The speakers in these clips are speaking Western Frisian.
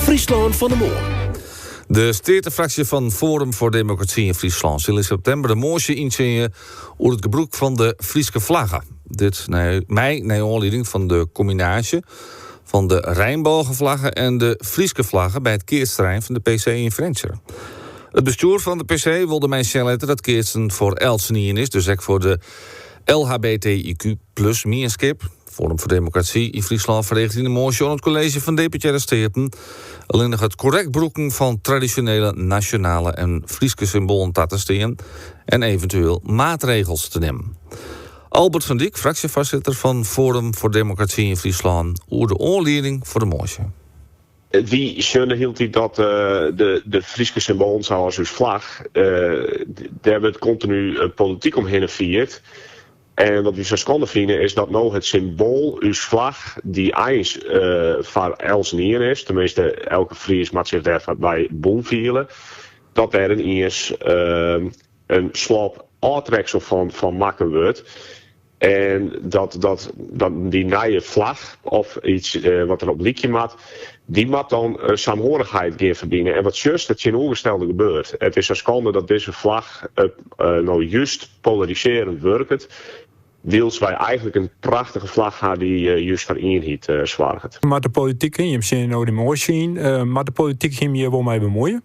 Fryslân fan 'e moarn. De steatefraksje fan Forum voor Democratie yn Fryslân sil yn septimber in moasje yntsjinje oer it gebrûk fan de Fryske flagge. Dit mei nei oanlieding fan de kombinaasje fan de reinbôgeflagge en de Fryske flagge by it keatsterrein fan de PC yn Frjentsjer. It bestjoer fan de PC wol dermei sjen litte dat keatsen foar eltsenien is, dus ek foar de LHBTIQ plus mienskip. Forum voor Democratie yn Fryslân freget yn de moasje oan it kolleezje fan Deputearre Steaten allinnich it korrekt brûken fan tradisjonele nasjonale en Fryske symboalen ta te stean en eventueel maatregels te nimmen. Albert van Dyk, fraksjefoarsitter fan Forum voor Democratie yn Fryslân, oer de oanlieding foar de moasje. Wy sjogge hieltyd dat de Fryske symboalen sa as ús flach, dêr wurdt kontinu polityk omhinne fierd. En wat wy sa skande fine is dat no it symboal, ús flach, dy't eins foar eltsenien is, teminsten elke Fries moat sich dêr by bûn fiele, dat dêr yniens in slop ôftreksel fan makke wurdt. En dat dy nije flach of iets wat der op lykje moat, dy moat dan saamhorigheid gean ferbine. En wat sjochst, it tsjinoergestelde gebeurt. It is sa skande dat dizze flach no just polarisearjend wurket, wylst wy eigentlik in prachtige flach ha dy't just foar ienheid soarget. Moat de polityk, jim tsjinje no dy moasje yn, moat de polityk him hjir wol mei bemuoie?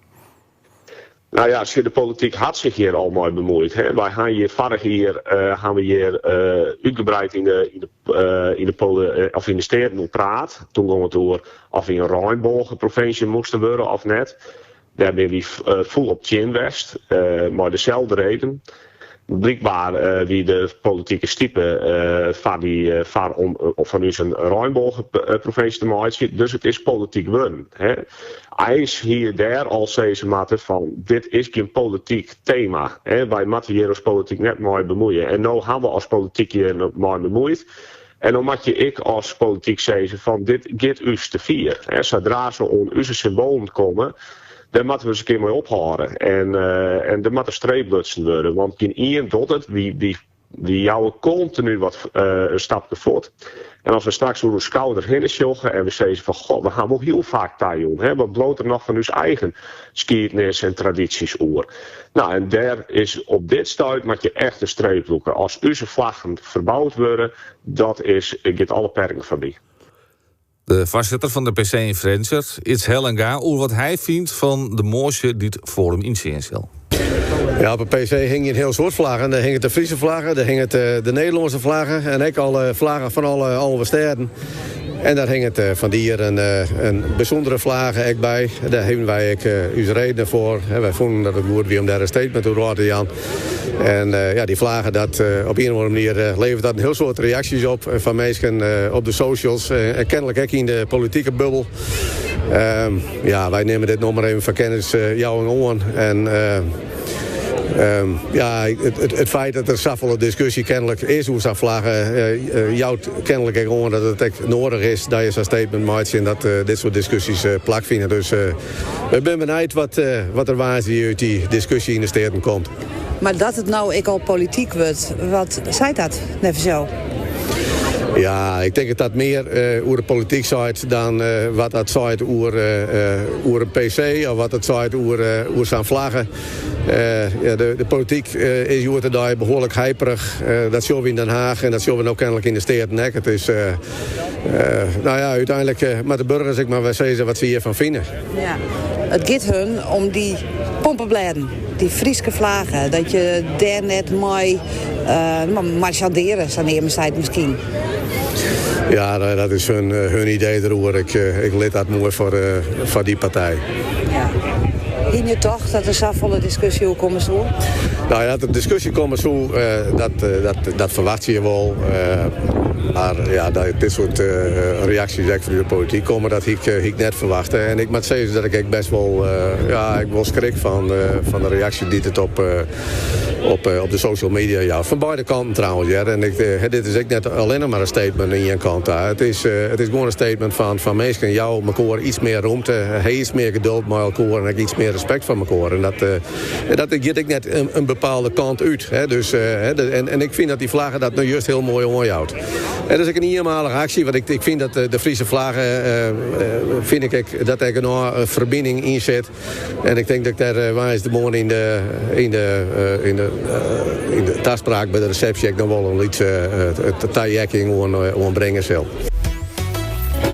Nou ja, de polityk hat sich hjir al mei bemuoid. Wy ha hjir foarich jier ha we hjir útgebreid yn de yn de of yn de Steaten oer praat. Toen gong it oer oft wy in reinbôgeprovinsje moasten wurde of net. Dêr binne wy fûlop tsjin west, mei deselde reden. Blykber wie de politike stipe foar dy foar om fan ús in reinbôgeprovinsje te meitsjen, dus it is polityk wurden. Eins hie dêr al sizze moatte fan dit is gjin polityk tema, wy moatte hjir as polityk net mei bemuoie. En no ha we as polityk hjir mei bemuoid en no moat je ek as polityk sizze fan dit giet ús te fier. Sadra se oan ús symboalen komme, dêr moatte we ris in kear mei ophâlde. En en der moat in streep lutsen wurde, want gjin ien docht it. Wy wy jouwe kontinu wat in stapke fuort. En as we straks oer ús skouder hinne sjogge en we sizze fan goh, we ha wol hiel faak tajûn, hè, wat bliuwt der noch fan ús eigen skiednis en tradysjes oer? Nou, en dêr is op dit stuit moat je echt in streep lûke. As ús flaggen ferboud wurde, dat is, giet alle perken foarby. De foarsitter fan de PC yn Frjentsjer, Ids Hellenga, oer wat hy fynt fan de moasje dy't Forum yntsjinje sil. Ja, op de PC hingje in hiel soad flaggen. Der hinget de Fryske flagge, der hinget de Nederlânske flagge en ek alle flaggen fan alle 11 stêden. En dêr hinget fan dit jier in, in bysûndere flagge ek by. Dêr hawwe wy ek ús redenen foar. Wy fûnen dat it goed wie om dêr in statement oer ôf te jaan. En ja, dy flagge, dat, op ien of oare manier leveret dat in hiel soad reaksjes op fan minsken op de socials en kenlik ek yn de politike bubbel. Ehm, ja, wy nimme dit noch mar even foar kennisjouwing oan. En ehm, ja, it feit dat der safolle diskusje kenlik is oer sa'n flagge, jout kenlik ek oan dat it ek noadich is dat je sa'n statement meitsje en dat dit soart diskusjes plakfine. Dus ik bin benijd wat der woansdei út dy diskusje yn de Steaten komt. Mar dat it no ek al polityk wurdt, wat seit dat neffens jo? Ja, ik tink dat dat mear oer de polityk seit dan wat dat seit oer, oer in PC of wat it seit oer, oer sa'n flagge. Ja, de polityk is hjoed-de-dei behoarlik hyperich. Dat sjogge we yn Den Haag en dat sjogge we no kenlik yn de Steaten ek. It is, nou ja, úteinlik moatte de burgers ek mar wer sizze wat se hjirfan fine. Ja, it giet hun om dy pompeblêden, dy Fryske flagge, dat je dêr net mei marsjandearje, sa neame sy it miskien. Ja, dat is hun, hun idee deroer. Ik, ik lit dat moai foar, foar dy partij. Ja. Hiene je tocht dat der safolle diskusje oer komme soe? Nou ja, dat der diskusje komme soe, dat, dat, dat ferwachtsje je wol. Mar ja, dat dit soart reaksjes ek fan de polityk komme, dat hie ik, hie ik net ferwachte. En ik moat sizze dat ik ek bêst wol, ja, ik wol skrik fan, fan de reaksje dy't it op, op, op de social media jout. Fan beide kanten trouwens, hear. En ik, dit is ek net allinnich mar in statement oan ien kant ta. It is, it is gewoan in statement fan, fan minsken, jou mekoar iets mear romte, ha iets mear geduld mei elkoar en ek iets mear respekt foar mekoar. En dat, dat giet ek net in, in bepaalde kant út. Hè. Dus, en, en ik fyn dat dy flagge dat no just hiel moai oanjout. En dat is ek in ienmalige aksje, want ik, ik fyn dat de Friese flagge, fyn ik ek, dat dêr genôch ferbining yn sit. En ik tink dat ik dêr woansdeitemoarn yn de, yn de, yn de, yn de taspraak by de resepsje ek noch wol in lytse taheakking oan, oan bringe sil.